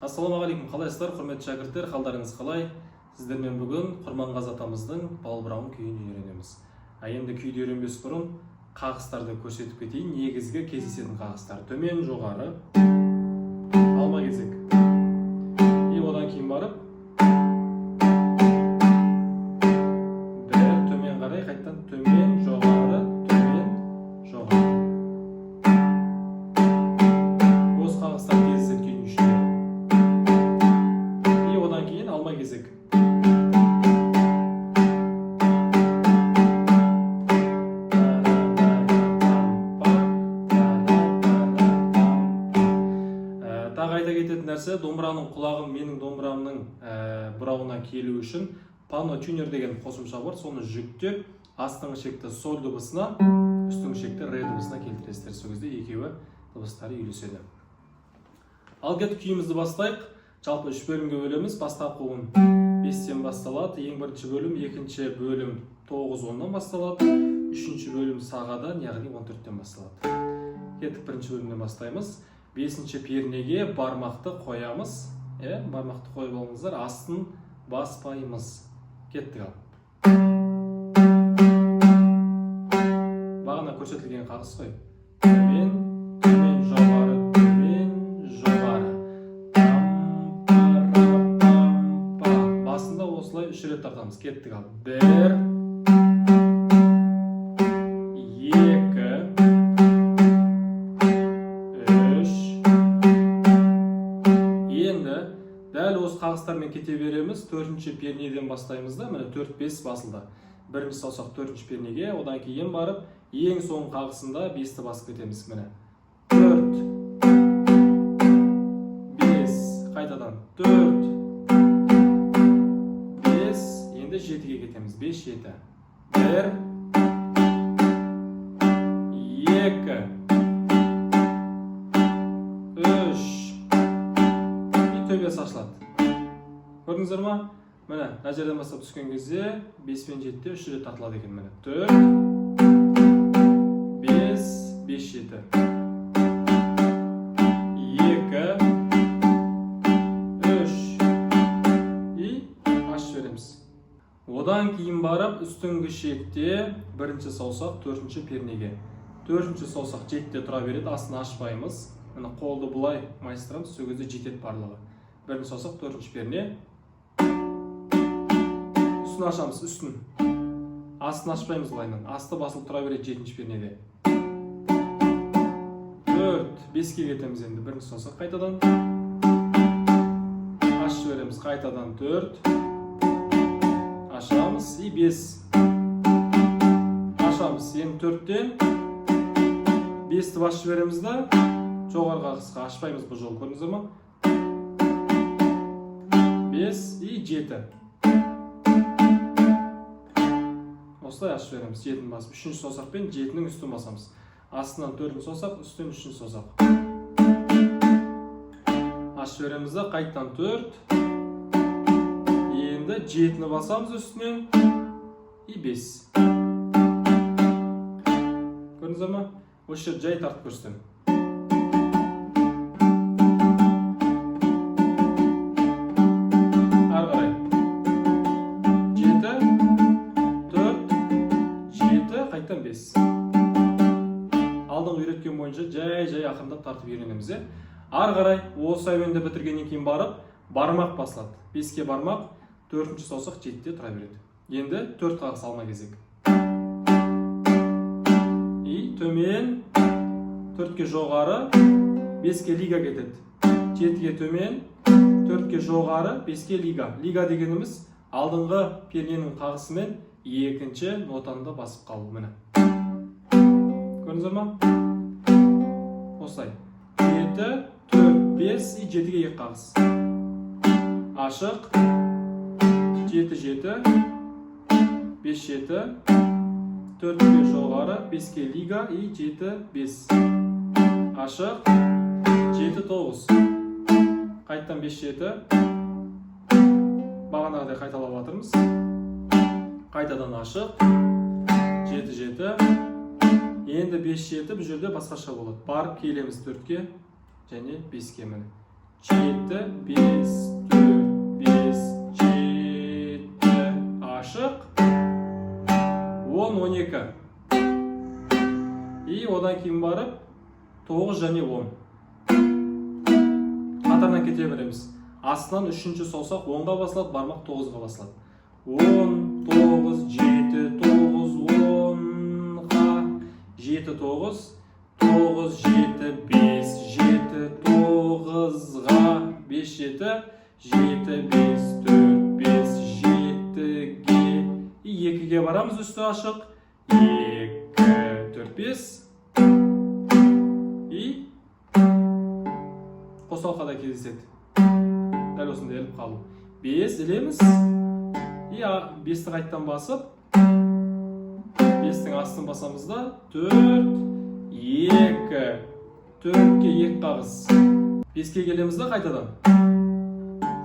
Ассалаумағалейкум, қалайсыздар, құрметті шәкірттер, қалдарыңыз қалай? Сіздермен бүгін Құрманғазы атамыздың Балбырауын күйін үйренеміз. А енді күйді үйренбес бұрын қағыстарды көрсетіп кетейін. Негізгі кездесетін қағыстар: төмен, жоғары, алма кезек. И одан кейін барып бір төмен қарай, қайтадан төмен, жоғары, төмен, жоғары. Осы қағыстар кездеседі күйдің ішінде. И одан кейін алма кезек. Тағы айта кететін нәрсе, домбыраның құлағын менің домбырамның бұрауына келу үшін пано тюнер деген қосымша бар. Соны жүктеп, астыңғы шекті соль дыбысына, үстіңгі шекті ре дыбысына келтіресіздер. Сол кезде екеуі дыбыстары үйлеседі. Ал кеттік, күйімізді бастайық. Жалпы үш бөлімге бөлеміз. Бастапқы буын бестен басталады ең бірінші бөлім, екінші бөлім тоғыз, оннан басталады, үшінші бөлім сағадан, яғни 14-тен басталады. Кеттік, бірінші бөлімнен бастаймыз. Бесінші пернеге бармақты қоямыз, иә, бармақты қойып алыңыздар, астын баспаймыз. Кеттік. Ал бағана көрсетілген қағыс қой: төмен, төмен, жоғары, төмен, жоғары, там, пара, пам, па. Басында осылай үш рет тартамыз. Кеттік. Ал бір, екі, үш. Енді дәл осы қағыстармен кете береміз. Төртінші пернеден бастаймыз да. Міне, төрт, бес басылды. Бірінші саусақ төртінші пернеге, одан кейін барып ең соңғы қағысында бесті басып кетеміз. Міне, төрт, бес, қайтадан төрт, бес. Енді жетіге кетеміз. Бес, жеті. Бір, екі, үш. И төбесі ашылады, көрдіңіздер ма? Міне, мына жерден бастап түскен кезде бес пен жетіде үш рет тартылады екен. Міне, төрт, бес, бес, жеті, екі, үш. И ашып жібереміз. Одан кейін барып үстіңгі шекте бірінші саусақ төртінші пернеге. Төртінші саусақ жетіде тұра береді, астын ашпаймыз. Міне, қолды былай майыстырамыз, сол кезде жетеді барлығы. Бірінші саусақ төртінші перне, үстін ашамыз, үстін, астын ашпаймыз былайынан, асты басылып тұра береді жетінші пернеде. Төрт, беске кетеміз. Енді бірінші саусақ қайтадан ашып жібереміз, қайтадан төрт, ашамыз и бес, ашамыз. Енді төрттен бесті басып жібереміз да, жоғарғы қағысқа ашпаймыз бұл жолы, көрдіңіздер ма? Бес и жеті. Осылай ашып жібереміз. Жетіні басып, үшінші саусақпен жетінің үстін басамыз. Астынан төртінші саусақ, үстінен үшінші саусақ. Ашып жібереміз да, қайтадан төрт. Енді жетіні басамыз үстінен и бес. Көрдіңіздер ма? Осы жерде жай тартып көрсетемін. Ары қарай жеті, төрт, жеті, қайтадан бес. Алдыңғы үйреткен бойынша жай жай ақырындап тартып үйренеміз, иә. Ары қарай осы әуенді бітіргеннен кейін барып бармақ басылады. Беске бармақ, төртінші саусақ жетіде тұра береді. Енді төрт қағыс алма кезек. И төмен, төртке жоғары, беске лига кетеді. Жетіге төмен, төртке жоғары, беске лига. Лига дегеніміз алдыңғы перненің қағысымен екінші нотаны да басып қалу. Міне, көрдіңіздер ма? Осылай жеті, төрт, бес и жетіге екі қағыс. Ашық, жеті, жеті, бес, жеті, төртке жоғары, беске лига и жеті, бес. Ашық, жеті, тоғыз, қайтадан бес, жеті. Бағанағыдай қайталап жатырмыз. Қайтадан ашық, жеті, жеті. Енді бес, жеті бұл жерде басқаша болады. Барып келеміз төртке және беске. Міне. 7, 5, 4, 5, 7, ашық, 10, 12. И одан кейін барып 9 және 10. Қатарынан кете береміз. Астынан үшінші саусақ 10-ға басылады, бармақ 9-ға басылады. 10, 9, 7, 9, 10-ға, 7, 9, 9, 7, 5, 7, 9-ға, 5, 7, 7, 5, 4, 5, 7-ге, и 2-ге барамыз, үсті ашық, 2, 4, 5, и қосалқада кездеседі. Дәл осындай іліп қалу. 5 ілеміз, и 5-ті қайттан басып, 5-тің астын басамыз да, 4, 2, 4-ке 2 қағыс. 5-ке келеміз да, қайтадан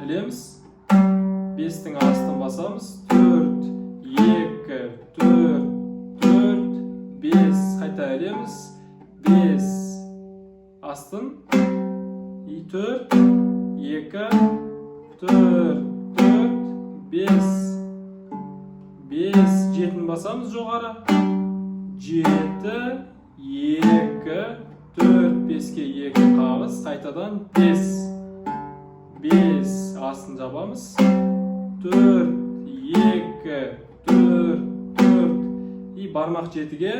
ілеміз, 5-тің астын басамыз, 4, 2, 4, 4, 5, қайта ілеміз, 5 астын, и 4, 2, 4, 4, 5, 5, 7-ні басамыз жоғары, 7, 2, 4, 5-ке 2 қағыс, қайтадан 5, 5 астын жабамыз, 4, 2, 4, 4, и бармақ 7-ге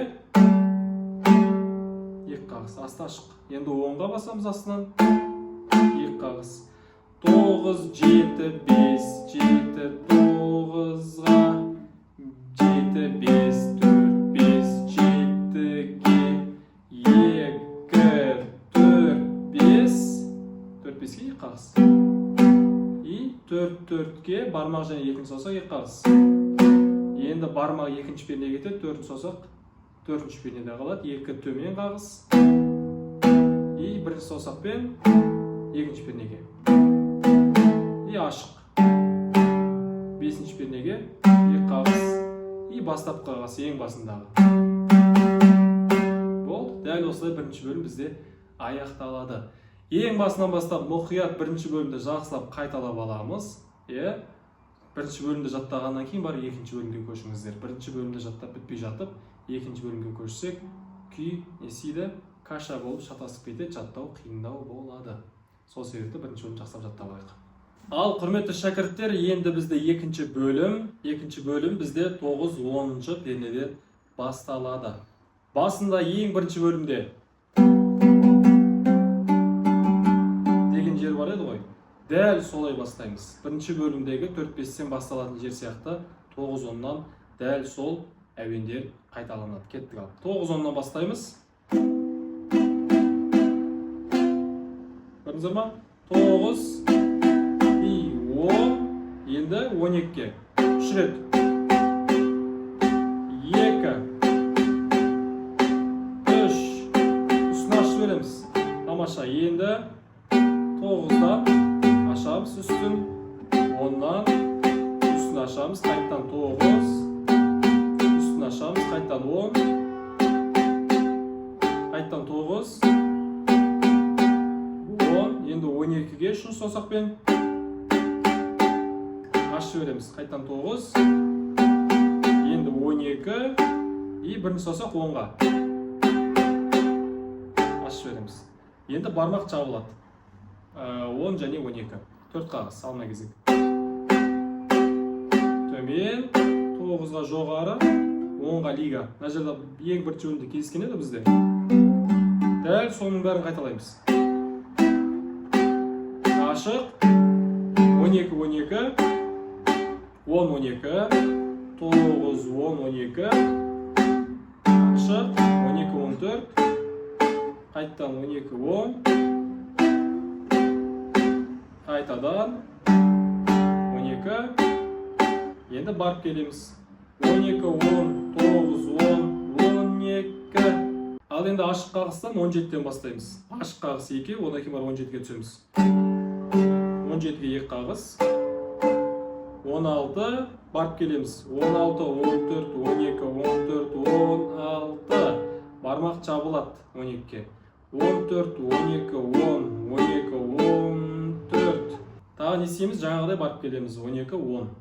2 қағыс, асты ашық. Енді 10-ға басамыз астынан, 2 қағыс. 9, 7, 5, 7, 9-ға, 7, 5, 4, 5, 7-ге, 2, 4, 5, 4, 5-ке 2 қағыс. И 4, 4-ке бармақ және екінші саусақ 2 қағыс. Енді бармақ екінші пернеге кетеді, төртінші саусақ төртінші пернеде қалады, 2 төмен қағыс. И бірінші саусақпен екінші пернеге. И ашық. Бесінші пернеге 2 қағыс. И бастапқы қағыс ең басындағы. Болды. Дәл осылай бірінші бөлім бізде аяқталады. Ең басынан бастап мұқият бірінші бөлімді жақсылап қайталап аламыз. Иә? Бірінші бөлімді жаттағаннан кейін барып екінші бөлімге көшіңіздер. Бірінші бөлімді жаттап бітпей жатып, екінші бөлімге көшсек, күй не істейді? Каша болып шатасып кетеді, жаттау қиындау болады. Сол себепті бірінші бөлімді жақсылап жаттап алайық. Ал, құрметті шәкірттер, енді бізде екінші бөлім. Екінші бөлім бізде 9-10 пернеден басталады. Басында ең бірінші бөлімде деген жер бар еді ғой. Дәл солай бастаймыз. Бірінші бөлімдегі 4-5-тен басталатын жер сияқты 9-10-нан дәл сол әуендер қайталанады. Кеттік ал. 9-10-нан бастаймыз. Көрдіңіздер ма? 9 и 10, енді 12-ге. 3 рет. 2, 3, үстін ашып береміз. Тамаша. Енді 9-дан ашамыз үстін, 10-нан үстін ашамыз, қайттан 9, үстін ашамыз, қайттан 10, қайттан 9, 10, енді 12-ге үшінші саусақпен ашып жібереміз, қайттан 9, енді 12, и бірінші саусақ 10-ға ашып жібереміз. Енді бармақ жабылады. 10 және 12, төрт қағыс, салма кезек, төмен, 9-ға жоғары, 10-ға лига. Мына жерде ең бірінші бөлімде кездескен еді бізде. Дәл соның бәрін қайталаймыз. Ашық, 12, 12, 10, 12, 9, 10, 12, ашық, 12, 14, қайтадан 12, 10, қайтадан 12. Енді барып келеміз. 12, 10, 9, 10, 12. Ал енді ашық қағыстан 17-тен бастаймыз. Ашық қағыс 2, одан кейін барып 17-ге түсеміз. 17-ге 2 қағыс. 16, барып келеміз. 16, 14, 12, 14, 16. Бармақ жабылады 12-ге. 14, 12, 10, 12, Тағы не істейміз? Жаңағыдай барып келеміз. 12, 10.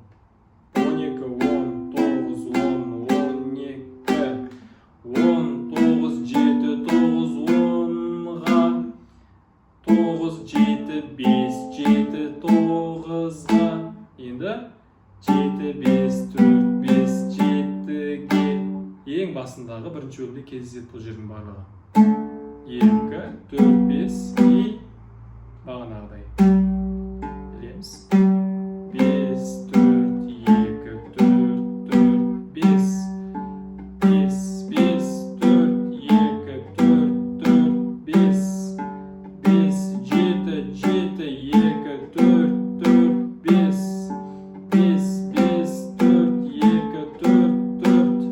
12, 10, 9, 10, 12, 10, 9, 7, 9, 10-ға, 9, 7, 5, 7, 9-ға. Енді 7, 5, 4, 5, 7-ге. Ең басындағы бірінші бөлімде кездеседі бұл жердің барлығы. 2, 4, 5 и бағанағыдай. Білеміз. 5, 4, 2, 4, 4, 5. 5, 5, 4, 2, 4, 4, 5. 5, 7, 7, 2, 4, 4, 5. 5, 5, 4, 2, 4, 4.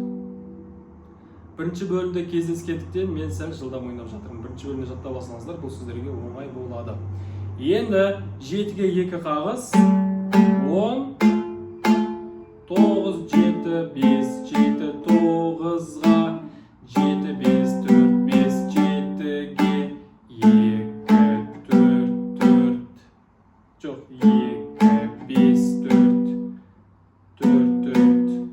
Бірінші бөлімде кездескендіктен мен сәл жылдам ойнап жатырмын. Бірінші бөлімде жаттап алсаңыздар, бұл сіздерге оңай болады. Енді жетіге екі қағыс: 10, 9, 7, 5, 7, 9-ға, 7, 5, 4, 5, 7-ге, 2, 4, 4, жоқ, 2, 5, 4, 4, 4.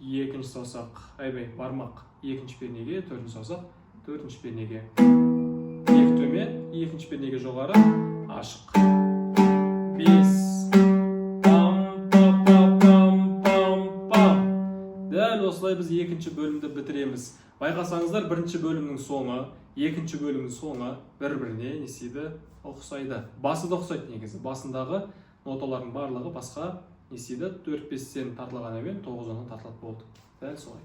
Екінші саусақ, айбай, бармақ екінші пернеге, төртінші саусақ төртінші пернеге. Екі төмен, екінші пернеге жоғары, ашық. Бес, пам, па, па, пам, пам, пам. Дәл осылай біз екінші бөлімді бітіреміз. Байқасаңыздар, бірінші бөлімнің соңы, екінші бөлімнің соңы бір біріне не істейді? Ұқсайды. Басы да ұқсайды негізі. Басындағы ноталардың барлығы басқа не істейді? Төрт, бестен тартылған әуен тоғыз, оннан тартылады, болды. Дәл солай.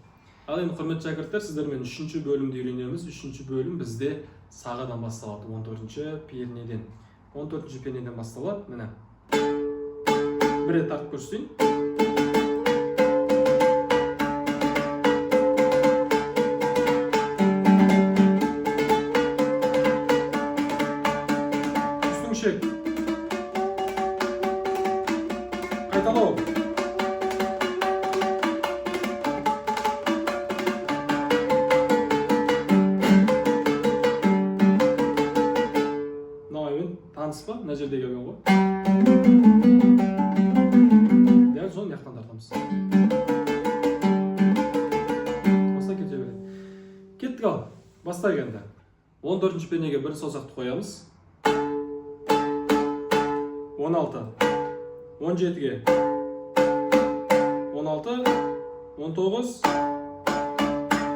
Ал енді, құрметті шәкірттер, сіздермен үшінші бөлімді үйренеміз. Үшінші бөлім бізде сағадан басталады, 14-ші пернеден. 14-ші пернеден басталады. Міне, бір рет тартып көрсетейін. Үстіңгі шек, қайталау. Мынау әуен таныс па? Мына жердегі әуен ғой. Дәл соны мына жақтан тартамыз. Осылай кете береді. Кеттік. Ал бастайық. Енді 14-ші пернеге бір саусақты қоямыз. 16, 17-ге, 16, 19,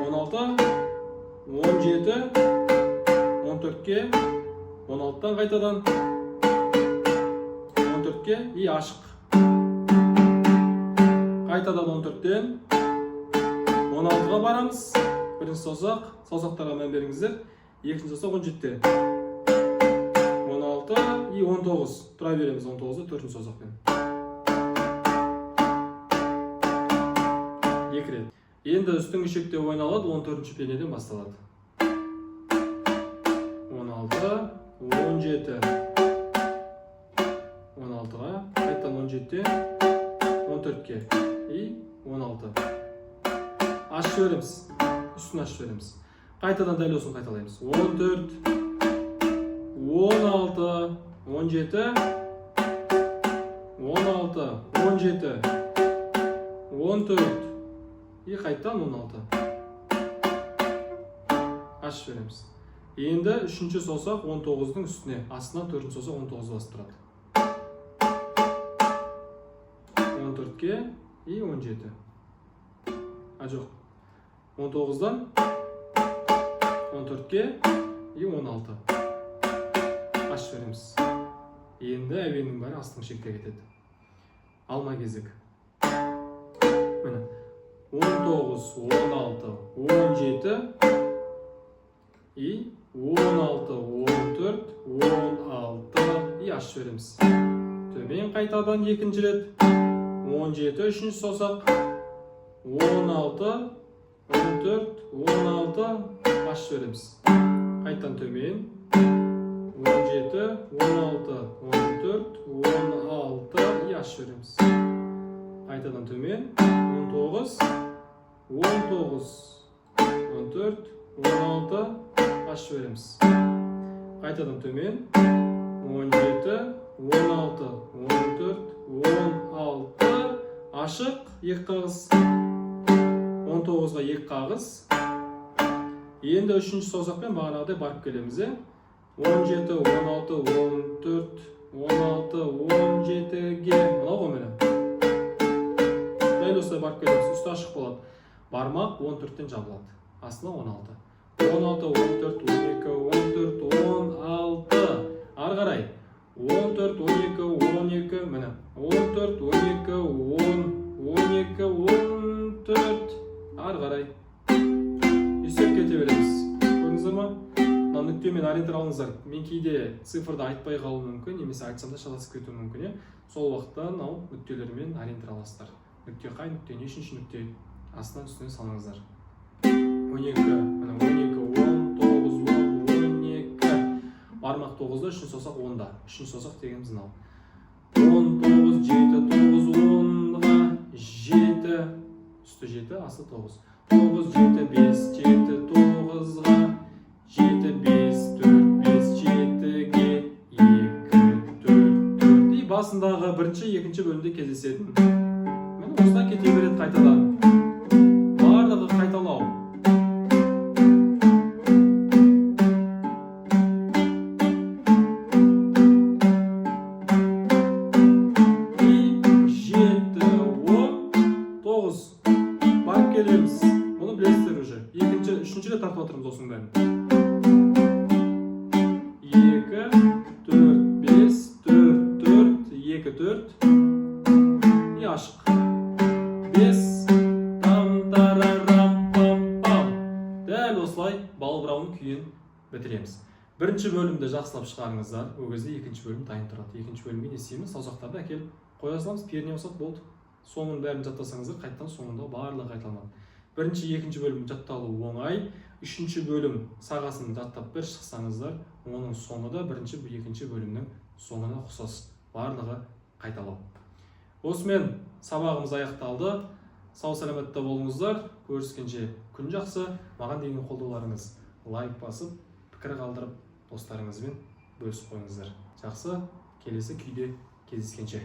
16, 17, 14-ке, 16-тан қайтадан 14-ке и ашық. Қайтадан 14-тен 16-ға барамыз. Бірінші саусақ, саусақтарға мән беріңіздер. Екінші саусақ 17-те. 16 и 19, тұра береміз 19-ды төртінші саусақпен екі рет. Енді үстіңгі шекте ойналады, 14-ші пернеден басталады. 16, 17, 16-ға, қайтадан 17-те 14-ке и 16. Ашып жібереміз, үстін ашып жібереміз. Қайтадан дәл осыны қайталаймыз: 14, 16, 17, 16, 17, 14 и қайтадан 16. Ашып жібереміз. Енді үшінші саусақ 19-дың үстіне, астынан төртінші саусақ 19 басып тұрады. 14-ке и 17, а жоқ, 19-дан 14-ке и 16. Ашып жібереміз. Енді әуеннің бәрі астыңғы шекте кетеді. Алма кезек. Міне, 19, 16, 17 и 16, 14, 16 и ашып жібереміз. Төмен қайтадан екінші рет 17, үшінші саусақ, 16, 14, 16, ашып жібереміз. Қайтадан төмен 17, 16, 14, 16 и ашып жібереміз. Қайтадан төмен 19, 19, 14, 16, ашып жібереміз. Қайтадан төмен 17, 16. Ашық, екі қағыс. 19-ға екі қағыс. Енді үшінші саусақпен бағанағыдай барып келеміз, иә. 17, 16, 14, 16, 17-ге. Мынау ғой, міне. Дәл осылай барып келеміз. Үсті ашық болады. Бармақ 14-тен жабылады. Астына 16. 16, 14, 12, 14, 16. Ары қарай. 14, 12, 12, міне. 14, 12, 10, 12, 14. Ары қарай. Есеп кете береміз. Көрдіңіздер ма? Мына нүктемен ориентир алыңыздар. Мен кейде цифрды айтпай қалуым мүмкін, немесе айтсам да шатасып кетуім мүмкін, иә. Сол уақытта мынау нүктелермен ориентир аласыздар. Нүкте қай нүкте, нешінші нүкте, астынан үстіне салыңыздар. 12, міне, 12, 10, 9, 10, 12. Бармақ 9-да, үшінші саусақ 10-да. Үшінші саусақ дегеніміз мынау. 10, 9, 7, 9, 10-ға 7. Үсті 7, асты 9. 9, 7, 5, 7, 9-ға 7, 5, 4, 5, 7-ге 2, 4, 4. И басындағы бірінші, екінші бөлімде кездесетін. Міне, осылай кете береді қайтадан. Барлығы қайталау. И 7, 10, 9. Барып келеміз. Мұны білесіздер уже. Екінші, үшінші рет тартып жатырмыз осының бәрін. 2, 4, 5, 4, 4, 2, 4. И ашық. 5, там, тарарам, пам, пам. Дәл осылай балбырауын күйін бітіреміз. Бірінші бөлімді жақсылап шығарыңыздар. Ол кезде екінші бөлім дайын тұрады. Екінші бөлімге не істейміз? Саусақтарды әкеліп қоя саламыз, перне қосады, болды. Соңын бәрін жаттасаңыздар, қайтадан соңында барлығы қайталанады. Бірінші, екінші бөлім жатталу оңай. Үшінші бөлім сағасын жаттап бір шықсаңыздар, оның соңы да бірінші, екінші бөлімнің соңына ұқсас. Барлығы қайталау. Осымен сабағымыз аяқталды. Сау саламатта болыңыздар. Көріскенше күн жақсы. Маған деген қолдауларыңыз: лайк басып, пікір қалдырып, достарыңызбен бөлісіп қойыңыздар. Жақсы, келесі күйде кездескенше.